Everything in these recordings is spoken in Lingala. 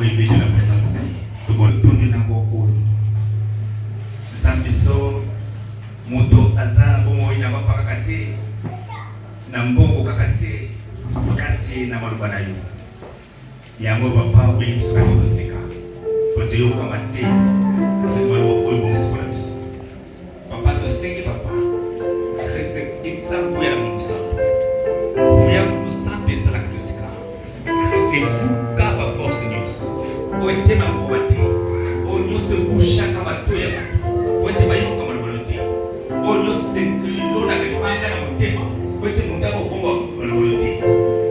Oyo ebeli na presence na ye. Tobotondi na yango oyo. Nzambe biso moto aza na bomoi na mapa kaka te, na mbongo kaka te, kasi na maloba na yo. Yango papa obengi biso kaka koseka po toyoka mateya ezali maloba oyo ebongisi mpo na biso. Papa tosengi papa resekisa nguya na Molimo Santu. Nguya Molimo Santu esalaka tosika resebuka ba force nyonso oyo etema mokoma te oyo nyonso ebushaka matoi ya bato po ete bayoka maloba no te oyo nyonso elonaka libanga na motema po ete moto akobomba maloba te.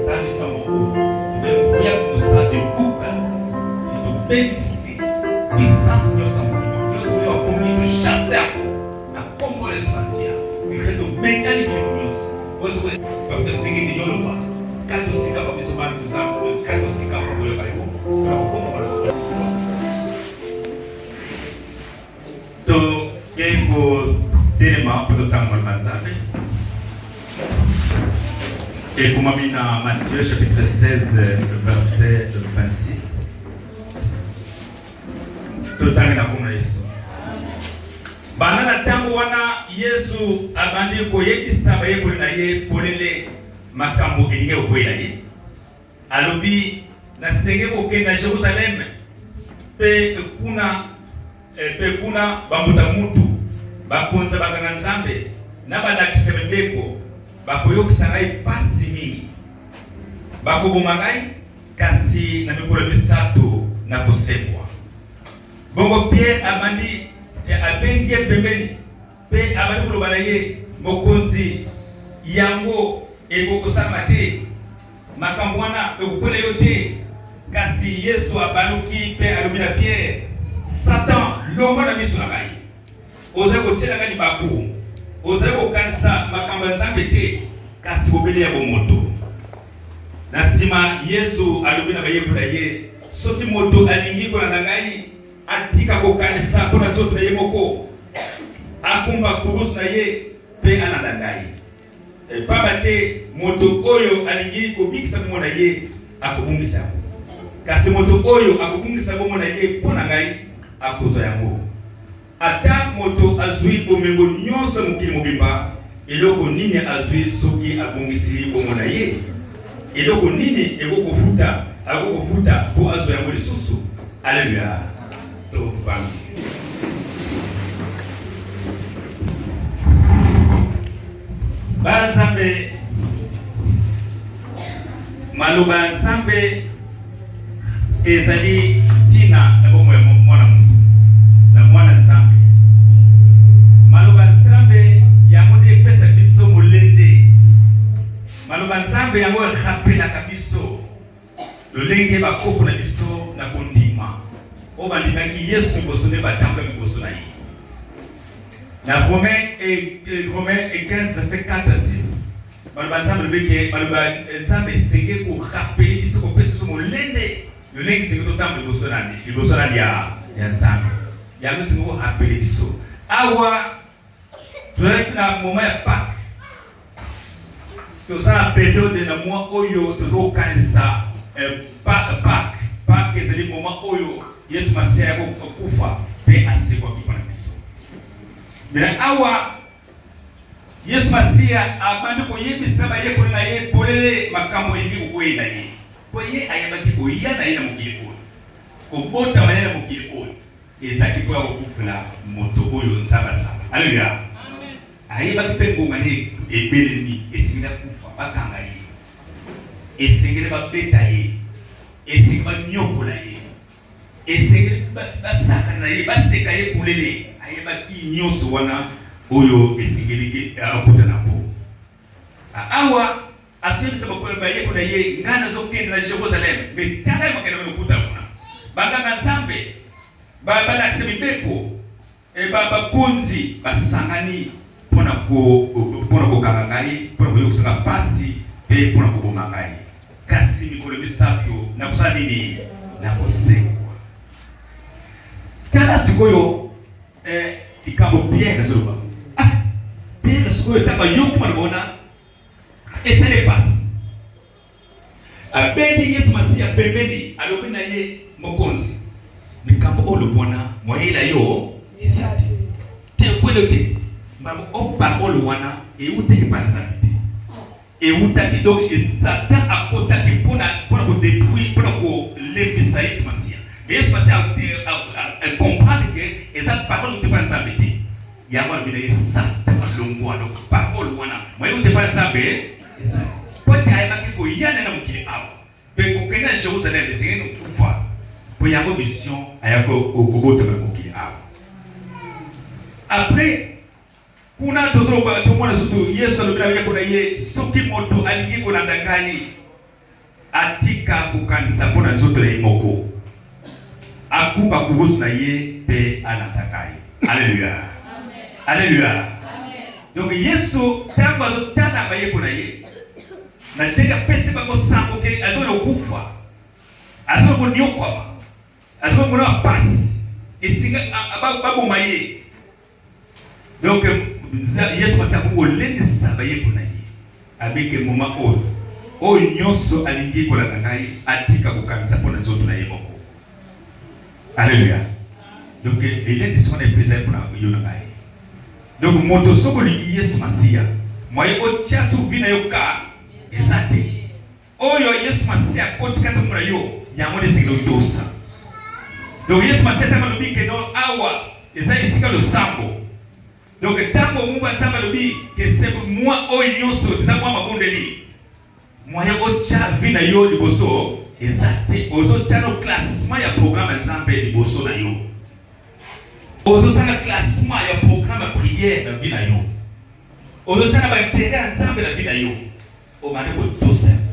Nzambe biso na moko nguya Molimo Santu ebuka tobebisi puissance nyonso ya molimo nyonso oyo akomi tochasse yango na nkombo na Yesu Masiya mpe tobengani milimo nyonso oyo soki bato tosengi te yoloba kati osika ba biso bana toza kati osika koyoka yo na kokoma maloba Tokei kotelema mpo totanga maloba ya Nzambe. Ekomami na Matthieu chapitre 16 verset 26. Totangi na kombo na Yesu. Banda na ntango wana Yesu abandi koyebisa bayekoli na ye polele makambo elingi kokwela ye. Alobi, Nasengeli kokende na Jerusaleme, mpe kuna mpe kuna bambuta mutu, bakonzi ya banganga-Nzambe na balakisi ya mibeko bakoyokisa ngai pasi mingi. Bakoboma ngai, kasi na mikolo misato nakosekwa. Bongo Pierre abandi abendi ye pembeni mpe abandi koloba na ye, Mokonzi, yango ekoki kosalama te! Makambo wana ekokwela yo te. Kasi Yesu abaluki mpe alobi na Pierre, Satan, longwa na miso na ngai! Ozali kotiela ngai libaku. Ozali kokanisa makambo ya Nzambe te, kasi bobele ya bomoto. Na nsima Yesu alobi na bayekoli na ye, Soki moto alingi kolanda ngai, atika kokanisa mpo na nzoto na ye moko, akumba kurusu na ye mpe alanda ngai. Pamba te moto oyo alingi kobikisa bomoi na ye akobungisa yango, kasi moto oyo akobungisa bomoi na ye mpo na ngai akozwa yango. Ata moto azwi bomengo nyonso ya mokili mobimba, eloko nini azwi soki abungisi bomoi na ye? Eloko nini ekoki kofuta akoki kofuta mpo azwa yango lisusu? Aleluya! Tobambi. Bana Nzambe, maloba ya Nzambe ezali ntina na bomoi ya mwana moto na mwana Nzambe. Maloba ya Nzambe yango nde epesa biso molende. Maloba ya Nzambe yango erapelaka biso Lolenge bakoko na biso na kondima oyo bandimaki Yesu liboso nde batambolaki liboso na ye. Na Romain Romain 15 verset 4 à 6 baloba Nzambe alobi ke baloba Nzambe esengeli korapele biso kopesa biso molende lolenge esengeli totambola liboso na liboso na ya ya Nzambe. Yango esengeli korapele biso awa Tozalaki na moment ya Pâques. Toza na periode na mois oyo tozokanisa eh, Pâques. Pâques ezali moment oyo Yesu Masiya ya kokufa mpe asekwaki mpo na biso. Mais awa Yesu Masiya abandi koyebisa bayekoli na ye polele makambo elingi kokweyela ye, mpo ye ayebaki koya na ye na mokili oyo, kobotama na ye na mokili oyo. Ezalaki mpo ya kokufela moto oyo Nzambe asala. Aleluya! Ayebaki mpe ngonga nde ebelemi, esengeli akufa, bakanga ye, esengeli babeta ye, esengeli banyokola ye, esengeli basakana na ye, baseka ye polele. Ayebaki nyonso wana oyo esengeli akutana yango. Awa Azoyebisa bayekoli na ye, ngai nazokende na Jerusalem, me tala ye makende lokuta kuna. Banganga Nzambe, balakisa mibeko, bakonzi basangani mpona kokanga ngai, mpona koyokisa ngai mpasi mpe mpona koboma ngai. Kasi mikolo misato nakosala nini? Nakosekwa. Tala sikoyo likambo Pierre azoloba. Ah, Pierre sikoyo ntango ayoki maloba wana Esali pasi. Abendi Yesu Masiya pembeni, alobi na ye, Mokonzi, likambo oyo lobwana moyela yo eza te. Te kwelo te. Mbambo o parole wana eutaki epai ya Nzambe te. Eutaki donc Satan akotaki mpona mpona kodetruire mpona kolembisa Yesu Masiya. Mais Yesu Masiya comprendre que eza parole euti epai ya Nzambe te. Yango alobi na ye Satan alongwa donc parole wana moye euti epai ya Nzambe eza po ete ayebaki koya na mokili awa mpe kokende na Jerusalem esengeli kokufa mpo yango mission aya kobotama na mokili awa. Après kuna tozoloba tomona susu Yesu alobi na bayekoli na ye, soki moto alingi kolanda ngai atika kokanisa mpo na nzoto na ye moko, akumba kurusu na ye mpe alanda ngai. Aleluya, aleluya. Donc Yesu ntango azotala bayekoli na ye na ndenge apesi bango sango ke azali kokufa, azali konyokwama, azali komona mpasi, esinga baboma ye. Donc Yesu masiya akomi kolendisa bayekoli na ye abike moma oyo oyo nyonso alingi kolanda ngai atika kokanisa mpo na nzoto na ye moko. Aleluya. Donc elendisi wana epe ezali mpo na yo na ngai. Donc moto soki olingi Yesu Masiya, moye otia suvi na yo ka eza te. Oyo Yesu Masiya akotika ntango na yo, yango nde esengeli otosa. Donc Yesu Masiya ntango alobi ke no awa eza esika losambo. Donc ntango mumba Nzambe alobi ke se mwa oyo nyonso eza mwa mabondeli, moyen otya vie na yo liboso eza te. Ozotya no classement ya programme ya Nzambe liboso na yo, ozosala classement ya programme ya prière na vie na yo, ozotya na bainteret ya Nzambe na vie na yo. Obandi kotosa yango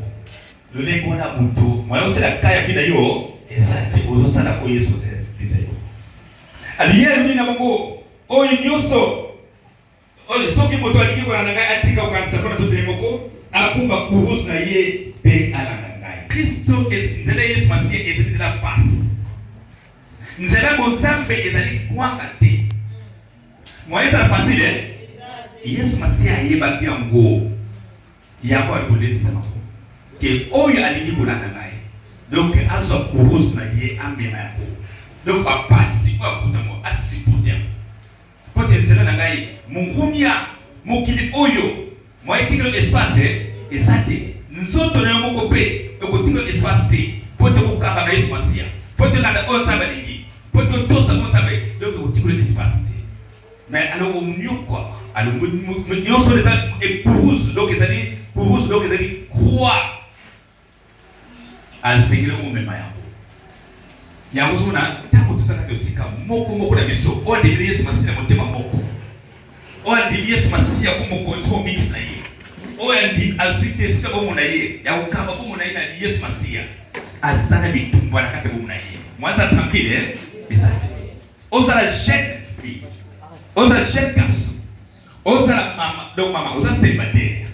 lolenge wana moto moyen otyela ka ya vie na yo eza te, ozosala oyo Yesu vie na yo. Aliye alobi na bango oyo nyonso oyo soki moto alingi kolanda ngai atika kokanisa mpo na nzoto ye moko, akumba kurusu na ye mpe alanda ngai. Kristo, nzela ya Yesu Masiya ezali nzela pasi, nzela bonzambe ezali kwanga te. Moyen ezala facile eh? Yesu Masiya ayebaki yango, yango ali kolendisa bango ke oyo alingi kolanda ngai donc azwa kurusu na ye amema yango, donc bapasi oyo akuta ngo asupporte yango mpo te nzela na ngai mongunia mokili oyo moyen etikelo espace eza te, nzoto na yo moko mpe ekotikelo espace te mpo te kokanga na Yesu Masiya, mpo te landa oyo Nzambe alingi, mpo te otosa oyo Nzambe, donc ekotikelo espace te. Mais alors onyokwama, alors nyonso eza ekurusu, donc ezali kurusu, donc ezali croix, asengeli komema yango. Yango ozomona ntango tozalaka tosika moko moko na biso, oyo andimeli Yesu Masiya na motema moko, oyo andimi Yesu Masiya ko mokonzi ko mix na ye, oyo andimi azwi desizio ya bomoi na ye ya kokamba bomoi na ye na Yesu Masiya, aza na bitumba na kati ya bomoi na ye. Mwanza tranquille eh? Eza te. Ozala jeune fille, ozala jeune garçon, ozala mama, donc mama oza célibataire,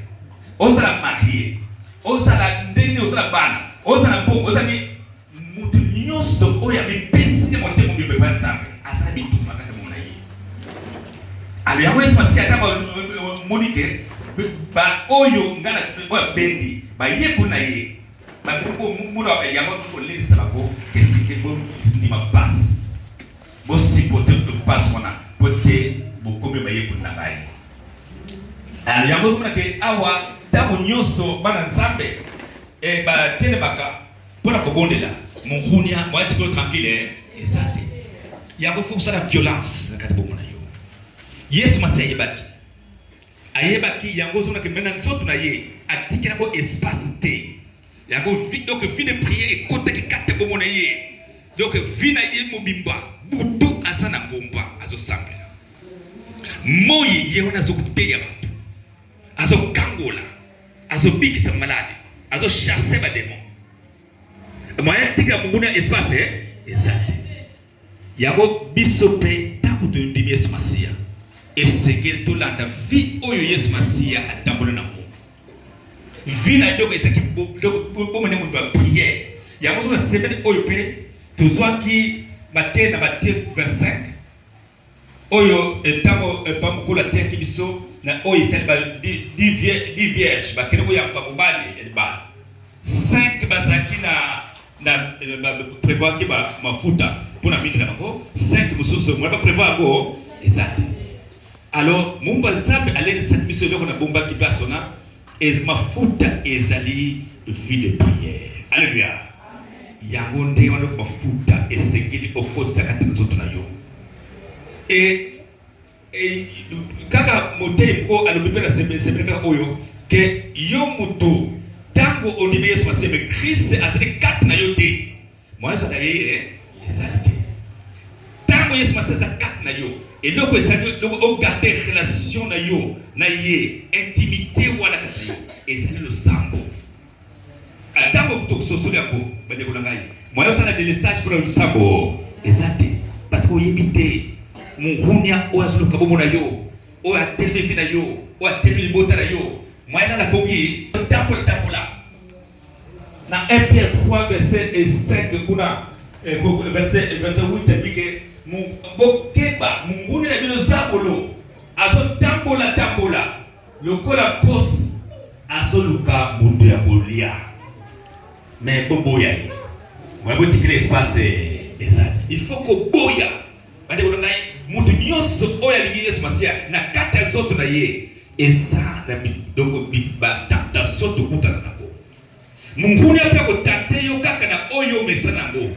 ozala marié, ozala ndenge, ozala bana, ozala mbongo, ozala moto nyonso oyo amipesi ye motema mobimba epai ya Nzambe, azala bitumba kati ya bomoi na ye. Alors yango Yesu Masiya ata bamoni ke baoyo ngai na oyo abendi bayekoli na ye bakomona yango kolendisa bango esike bondima mpasi, bosipote mpasi wana po te bokomi bayekoli na ngai. Alors yango ozomona ke awa ntango nyonso bana Nzambe batelemaka mpo na kobondela, mongunia moya tikolo tranquille eza te. Yango fo kosala violence na kati bomona yo. Yesu Masiya ayebaki, ayebaki yango, ozomona ke me na nzoto na ye atikela yango espace te. Yango vie, donc vie de prière ekotaki kati ya bomoi na ye, donc vie na ye mobimba butu aza na ngomba azosambela, moi ye wana azokoteya bato, azokangola, azobikisa malade, azochasse bademon. Moyen tika monguna espace eza te. Yango biso mpe ntango tondimi Yesu Masiya, esengeli tolanda vie oyo Yesu Masiya atamboli nango. Vie na donc ezalaki bomoi ndenge ba prière. Yango so na semaine oyo mpe tozwaki mateya na Matthieu 25 oyo ntango pa mokolo ateyaki biso na oyo etali ba 10 vierge bakende koyamba mobali ya libala, 5 bazalaki na Na ba prevoiraki ba mafuta mpo na minda na bango, 5 mosusu moyen ba prevoir yango eza te. Alors mumba Nzambe alendisaki biso eloko na bombaki place wana ez mafuta ezali vie de prière. Alléluia. Yango nde wana mafuta esengeli okotisa kati na nzoto na yo. E E, kaka motei moko alobi mpe na semene kaka oyo ke yo moto ntango ondimi Yesu Masiya, me Christ azali kati na yo te, moyen ozala ye ezali te. Ntango Yesu Masiya aza kati na yo, eloko ezali eloko ogarde relation na yo na ye, intimité wana kati na yo ezali losambo. Ntango tokososoli yango, bandeko na ngai, moyen osala delestage mpo na losambo eza te, parce que oyebi te mongunia oyo azoluka bomoi na yo, oyo atelemi vi na yo, oyo atelemi libota na yo, moyen nala pongi tambola tambola na 1 Pierre 3 verset 5 kuna verset 8 ebike bokeba monguna na bino zabolo azotambola tambola Lokola nkosi azoluka moto ya kolia, mais boboya ye, moya botikela espace eza. Il faut koboya, bandeko na ngai, moto nyonso oyo alingi Yesu Masiya na kati ya nzoto na ye eza na donc ba tentation tokutana nango. Monguna mpe akotante yo kaka na oyo omesana yango.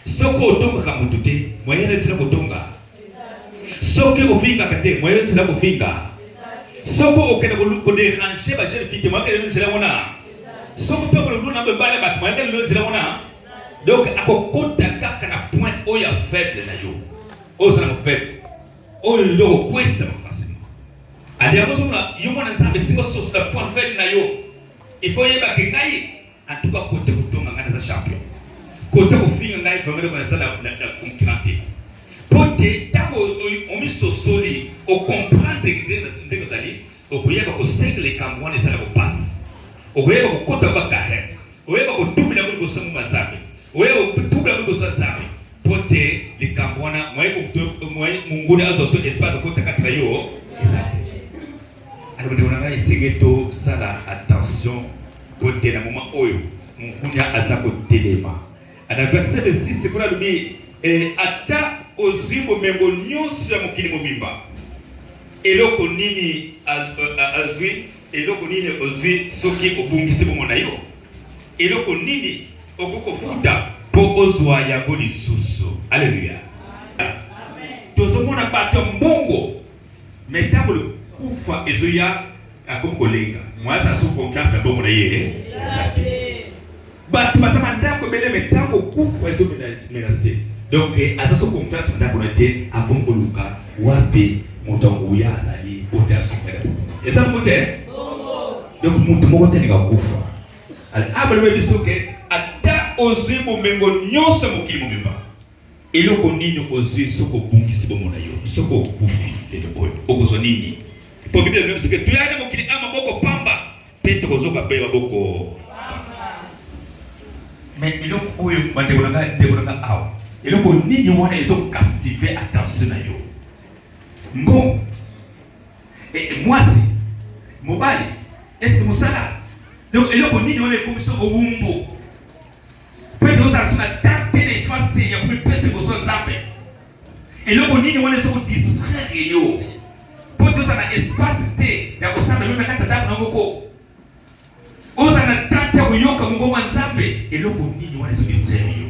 Soki otongaka moto te, moyen na ntina kotonga. Soki ofingaka te, moyen na ntina kofinga. Soki okende koderange ba jeune fille te, moyen kende nzela wana. Soki mpe koluluna mibali ya bato, moyen kende nzela wana. Donc akokota kaka na point oyo ya faible na yo, oyo oza na faible, oyo yo okokwesa facilement. Ali yango ozomona yo mwana Nzambe esingo soso na point faible na yo. Il faut yeba ke ngai en tout cas kote kotonga ngai naza champion. Kote kofinga ngai vraiment eloko naza na, na, na concurrent te. Po te ntango omisosoli ocomprendre ndenge ozali, okoyeba kosenga likambo wana ezala kopasi, okoyeba kokota ba carême, oyeba kotumela yango liboso ya Nzambe, oyeba kotumela yango liboso ya Nzambe po te likambo wana moye monguna azwa so espace akota kati na yo eza te. Alors ndeko na ngai, esengeli tosala attention po te na moment oyo mongunia aza kotelema. Na verset 26 kuna alobi eh, ata ozwi bomengo nyonso ya mokili mobimba, eloko nini azwi, eloko nini ozwi soki obungisi bomoi na yo? Eloko nini okoki kofuta mpo ozwa yango lisusu? Aleluya! Tozomona bato ya mbongo Mais tango kufa ezoya akomi kolenga mwasi azo confiance na bongo na ye eza te. Bato baza na ndako ebele mais tango kufa ezo menace, donc aza so confiance na ndako na te, akomi koluka wapi moto ya nguya azali po te asunga eza bongo te. Donc moto moko te alinga kufa. Abalobi biso ke ata ozwi bomengo nyonso ya mokili mobimba, Eloko nini ozwi soki obungisi bomoi na yo? Soki okufi lelo oyo, okozwa nini? Mpo Biblia elobi biso ke toyaki na mokili awa maboko pamba, mpe tokozoka mpe maboko pamba. Mais eloko oyo bandeko na ngai, ndeko na ngai awa, eloko nini wana ezo captiver attention na yo? Mbongo, e, mwasi, mobali, est-ce que mosala? Donc eloko nini wana ekomisi owumbu? Mpo ete ozala so na temps te na espace te ya komipesa liboso ya Nzambe. Eloko nini wana eza kodistraire yo mpo ete ozala na espace te ya kosambela meme na kati ya ndako na moko, ozala na temps te ya koyoka mongongo ya Nzambe. Eloko nini wana ezodistraire yo?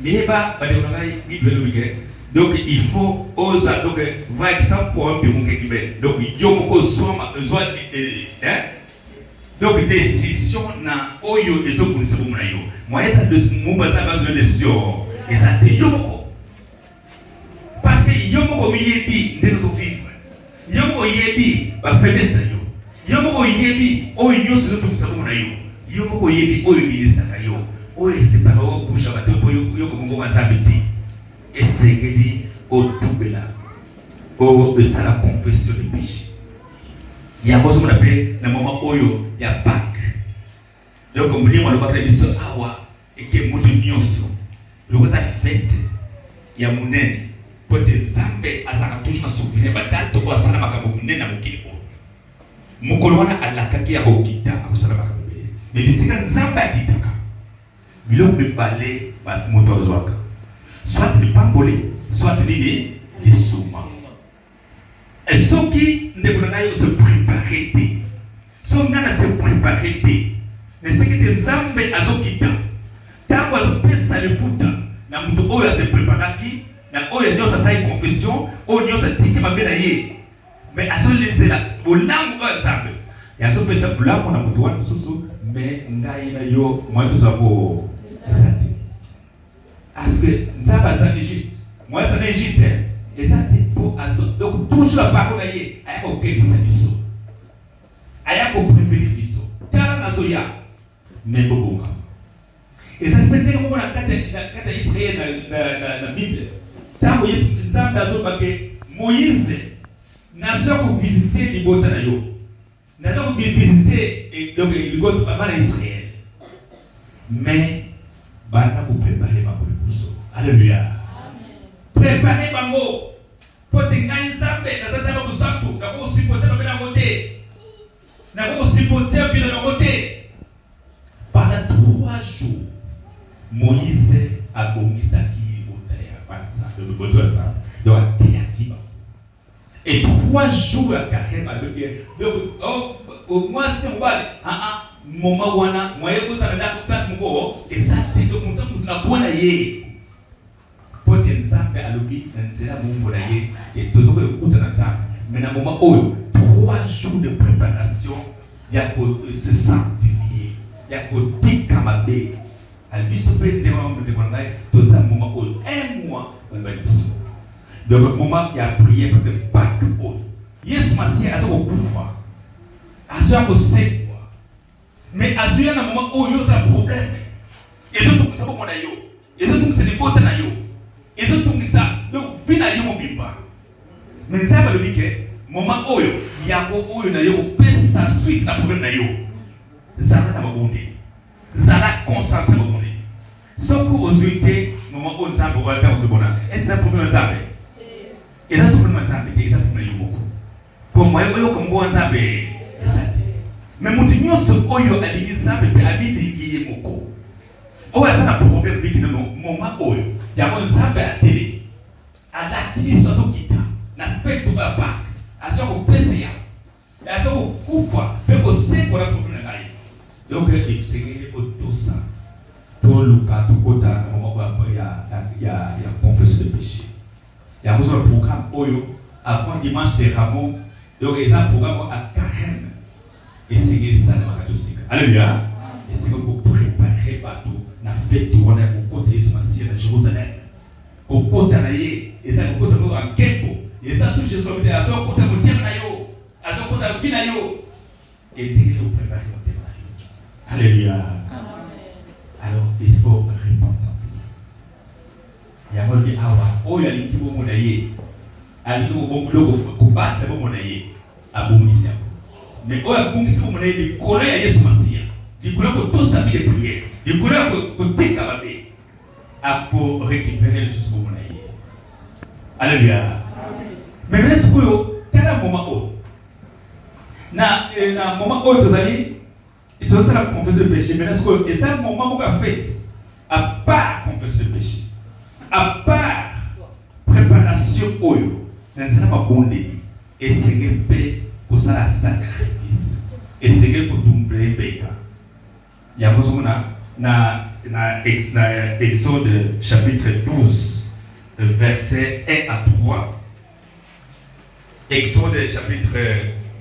Miyeba bandeko na ngai, Bible elobi ke donc il faut oza donc va exemple pour un peu kibe donc yo moko zwa zwa hein. Donc decision na oyo ezobundisa bomo na yo. Moyen eza mumba Nzambe azwa decision eza te yo moko. Parce que yo moko omiyebi ndenge ozo vivre. Yo moko oyebi ba faiblesse na yo. Yo moko oyebi oyo nyonso ezotungisa bomo na yo. Yo moko oyebi oyo ebinisaka yo. Oyo esepaka oyo kusha bato mpo yo komongonga Nzambe te. Esengeli otubela oyo esala confession de péché. Yango ozomona mpe na moma oyo ya Pâques. Donc molimo alobaki na biso awa eke moto nyonso loko eza fete ya monene mpo ete Nzambe azalaka toujours na souvenir badate oyo asala makambo monene na mokili oyo. Mokolo wana alakaki ya kokita akosala makambo ebele, me bisika Nzambe akitaka. Biloko mibale moto azwaka, soit lipamboli, soit nini? Lisuma. E soki ndeko na ngai ose prepare te, soki ngai na se prepare te, neseki te Nzambe azokita ntango azopesa lifuta na moto oyo ase preparaki, na oyo nyonso asali confession, oyo nyonso atiki mabe na ye, mais azolenzela bolamu oyo ya Nzambe azopesa bolamu na moto wana mosusu, mais ngai na yo moyen tozwa ko eza te. Parce que Nzambe aza injuste, moyen aza injuste eza te po azo donc toujours la parole na ye aya kokebisa biso, aya koprevenir biso, tala nazoya mais bobonga. Ezali mpe ndenge moko na kati ya Israël na Bible, ntango Yesu Nzambe azoloba ke Moïse, nazoya kovisite libota na yo, nazoya kovisite donc libota bana Israël, mais banda koprepare bango liboso. Alléluia, prepare bango mpo te ngai Nzambe naza Nzambe mosantu, nakosipote mabe na yango te, nakokosipote bila yango te. Pendant 3 jours, Moïse abongisaki libota ya banzambe, libota ya Nzambe, donc ateyaki bango. Et 3 jours ya carême alobi donc oh, mwasi mobali ah moment wana moye kozala ndako place moko eza te, donc moto moto na ye po te Nzambe alobi na nzela mongo na ye e tozokoki kokuta na Nzambe. Mais na moment oyo, 3 jours de préparation ya ko se sanctifier, ya kotika mabe. Biso mpe ndeko na ngai, toza moment oyo un mois balobaki biso, donc moment ya prière, parce que Pâques oyo Yesu Masiya aza kokufa, azoya kosekwa, mais azoya na moment oyo oza problème ezotungisa bomoi na yo, ezotungisa libota na yo, ezotungisa donc vie na yo mobimba. Mais Nzambe alobi ke moment oyo yango oyo na yo kopesa suite na problème na yo. Zala na mabondeli, zala concentré mabondeli. Soki ozwi te moment oyo Nzambe oyo ntango ozobona, eza problème ya Nzambe? Eza problème ya Nzambe te, eza problème ya yo moko, po moyen oyoka mongo wa Nzambe eza te. Mais moto nyonso oyo alingi Nzambe mpe amilingi ye moko, oyo aza na problème mingi nono, moment oyo yango Nzambe atelemi, alati biso, azokita na fête oyo ya Pâques, aza kopesa yango, aza kokufa mpe kosekwa na problème na ngai. Donc esengeli kotosa, toluka tokota na moment ya confession de péché. Yango oza na programme oyo avant dimanche de Rameaux, donc eza programme oyo ya carême esengeli esalemaka tosika. Alleluya. Esengeli koprépare bato na fête wana ya kokota Yesu Masiya na Jérusalem. Kokota na ye eza kokota moko ya nkembo, eza soki Jésus te azokota motema na yo, azokota vie na yo, etengeli koprépare motema na yo. Alleluya. Alors il faut repentance. Yango alobi awa, oyo alingi bongo na ye, alingi biloko kobata bongo na ye, abongisi yango. Mais oyo abongisi bongo na ye likolo ya Yesu Masiya, likolo ya kotosa vie de prière, likolo ya kotika mabe, akorécupérer lisusu bongo na ye. Alleluya. Mais maintenant sikoyo tala moment oyo, na moment oyo tozali, tozosala confession de péché. Maintenant sikoyo eza moment moko ya fête. À part confession de péché, à part préparation oyo na nzela mabondeli, esengeli mpe kosala sacrifice, esengeli kotumbela mbeka. Yango ozomona na Exode chapitre 12, verset 1 à 3. Exode chapitre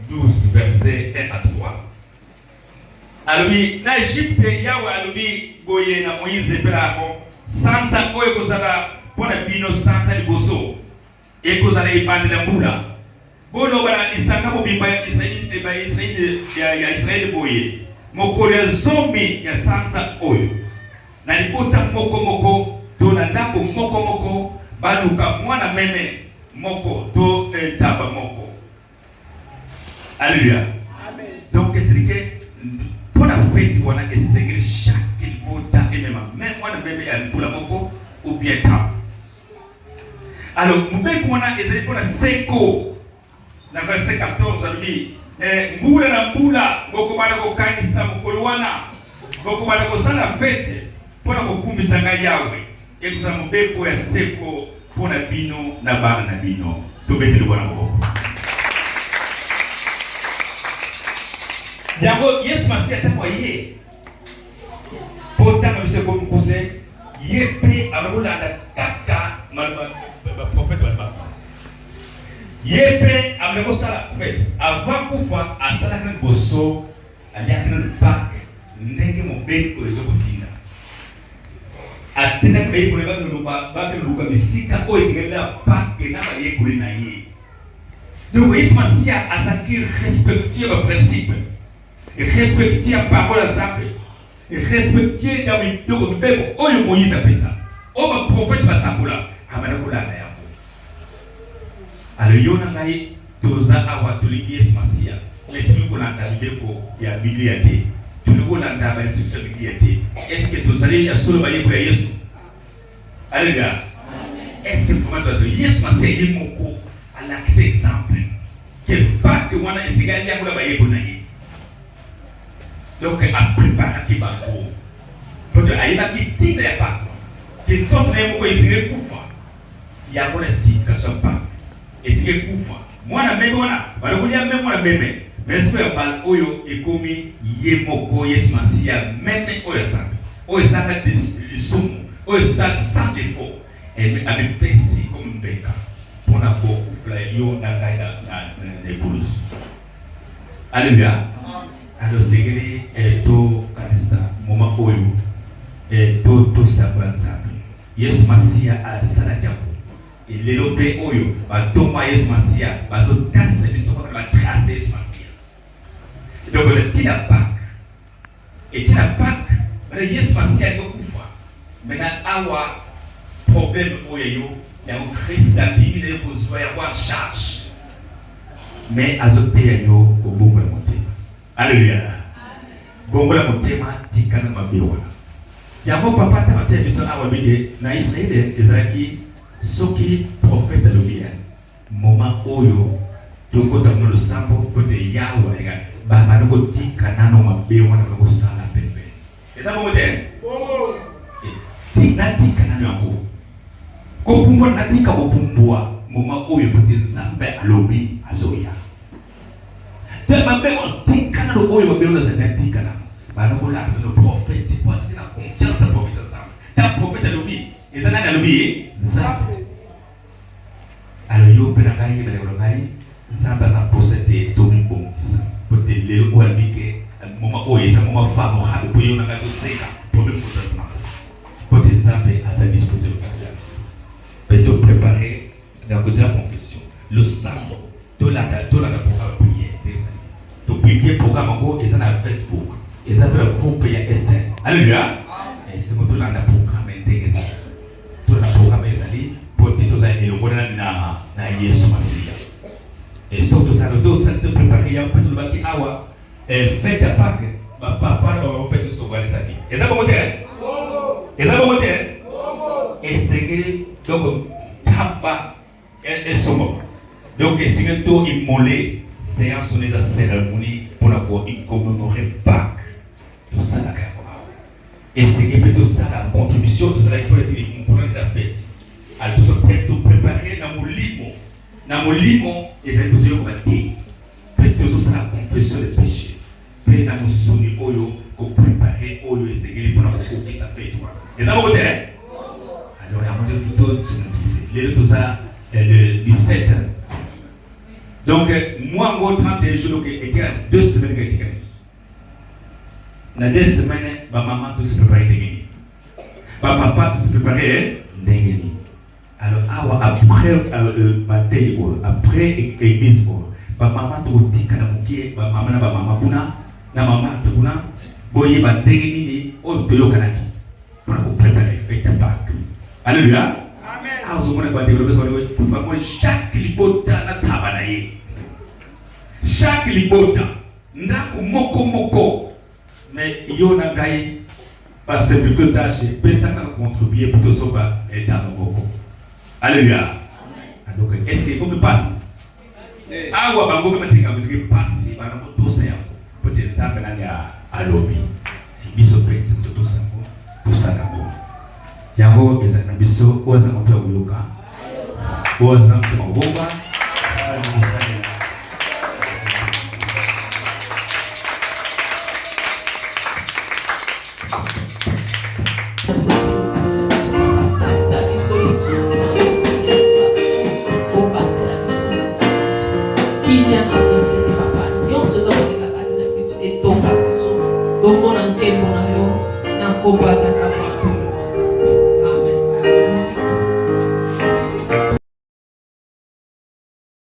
12, verset 1 à 3, alobi na Egypte, Yawe alobi boye na Moïse mpe na Aaron: sanza oyo ekozala mpo na bino sanza liboso, ekozala ebandeli ya mbula. Boloba na lisanga mobimba ya Israele boye: mokolo ya 10 ya sanza oyo, na libota moko moko to na ndako moko moko, baluka mwana meme moko to ntaba moko. Alléluia. Donc esili ke mpo na fête wana esengeli chaque libota emema même mwana meme ya mbula moko ou bien ntaba. Alors mobeko wana ezali mpona seko. Na verset 14 alobi: mbula na mbula bokobanda kokanisa mokolo wana, bokobanda kosala fête. mpo na kokumisa ngai Yawe. Ekozala mobeko ya seko mpo na bino na bana na bino. Tobeti lokola na maboko. Yango Yesu Masiya ntango aye mpo ntango biso ekomi mokuse, ye mpe akolanda kaka maloba baprofete balobaka. Ye mpe abanda kosala fete avant kufa, asalaka na liboso, aliaki nanu Pake ndenge mobeko ezokotinda. Atindaki bayekoli bakende koluka bisika oyo esengeli na Pake na bayekoli na ye. Donc Yesu Masiya azalaki respectueux ya baprincipe, respectueux ya parole ya Nzambe, respectueux ya biloko mibeko oyo Moïse apesa, oyo baprofete basakola, abanda kolanda yango. Alors yo na ngai toza awa tolingi Yesu Masiya, mais tolingi kolanda mibeko ya Biblia te, tolingi kolanda ba instruction ya Biblia te. Est-ce que tozali ya solo bayekoli ya Yesu? Alléluia. Est-ce que vraiment tozali Yesu Masiya ye moko alakisa exemple que Pâques wana esengeli yango na bayekoli na ye. Donc apreparaki bango po te ayebaki ntina ya Pâques ke nzoto na ye moko esengeli kufa. Yango na signification ya Pâques esengeli kufa mwana meme wana balokolia meme mwana meme mais sikoyo ya mbala oyo ekomi ye moko Yesu Masiya meme oyo ya Nzambe oyo ezanga lisumu oyo eza sans défaut amipesi comme mbeka mpona kokufela yo na ngai na ekulusu. Alléluia. Alors osengeli tokanisa moma oyo tosakola Nzambe. Yesu Masiya asalaki yango. Lelo mpe oyo bantoma ya Yesu Masiya bazotalisa biso kaka na batrace ya Yesu Masiya. Donc na ntina Pâques, etina Pâques, bana Yesu Masiya alingi kokufa. Maintenant awa problème oyo yo yango Christ andimi na ye kozwa yango en charge. Mais azoteya yo kobongola motema. Alléluia. Bongola motema, tika na mabe wana. Yango papa ata bateya biso awa bike na Israël ezalaki soki prophète alobi ya moment oyo tokota kuna losambo mpo te Yawe alinga babanda kotika nano mabe wana bakosala pembeni. Eza bongo te? Bongo. Natika nano yango kopumbwa, natika kopumbwa moment oyo mpo te Nzambe alobi azoya. Te mabe oyo tika nano oyo mabe oyo nazali natika nano bana kolanda no prophète po azali na confiance na prophète Nzambe. Ta prophète alobi eza nani alobi ye Nzambe. Alors yo mpe na ngai bandeko na ngai Nzambe aza mposa te tomibongisa po te lelo oyo alobi ke moment oyo eza moment favorable po yo na ngai toseka problème mosusu nango po te Nzambe aza disposé mpe to prépare na kozela confession losambo tolanda tolanda programme prière nde ezali topublie programme yango eza na Facebook eza mpe na groupe ya SN alleluia esengo tolanda programme ndenge ezali tolanda programme ezali mpo te tozala elongo na, na, na Yesu Masiya esoki tozala tosali toprepare yango mpe tolobaki awa fete ya Pâques bapapa na bamama mpe tosongalisaki eza bongo te eza bongo te esengeli donc taba esombama donc esengeli to immole séance wana eza cérémonie mpona ko commémorer Pâques tosalaka yango awa esengeli mpe tosala contribution tozalaki mpona ete mokolo eza fete alors toprépare na molimo na molimo ezali tozoyokoba te mpe tozosala confession de péché mpe na mosuni oyo koprépare oyo esengeli mpona kokokisa fete wana eza bongo te. Alors yango nde tosimokise lelo toza le 17 donc mwango 31 jours donc etika 2 semaines ka etika biso na 2 semaines. Bamama tosi prépare ndenge nini? Bapapa tosi prépare ndenge nini? Alors awa après batei oyo après église oyo bamama tokotikala moke bamama na bamama kuna na mama te kuna boyeba ndenge nini oyo toyokanaki mpona koprépare fête ya Pâques. Alléluia. Awa ozomona badéveloppe bango chaque libota na taba na ye, chaque libota ndako moko moko. Mais yo na ngai par simplité tâche pesa kaka contribuer po tosomba etando moko. Alléluia. Donc est ce que ekomi mpasi awa bango mpe batika miziki mpasi bana kotosa yango po te Nzambe nani alobi biso mpe totosa yango tosala yango. Yango ezali na biso oyo aza moto ya koyoka, oyo aza motema kobomba, aza kosalela. Kimia na tosenge papa nyonso eza koleka kati na biso etonga biso tomona nkembo na yo na nkombo ya tata mwana mpe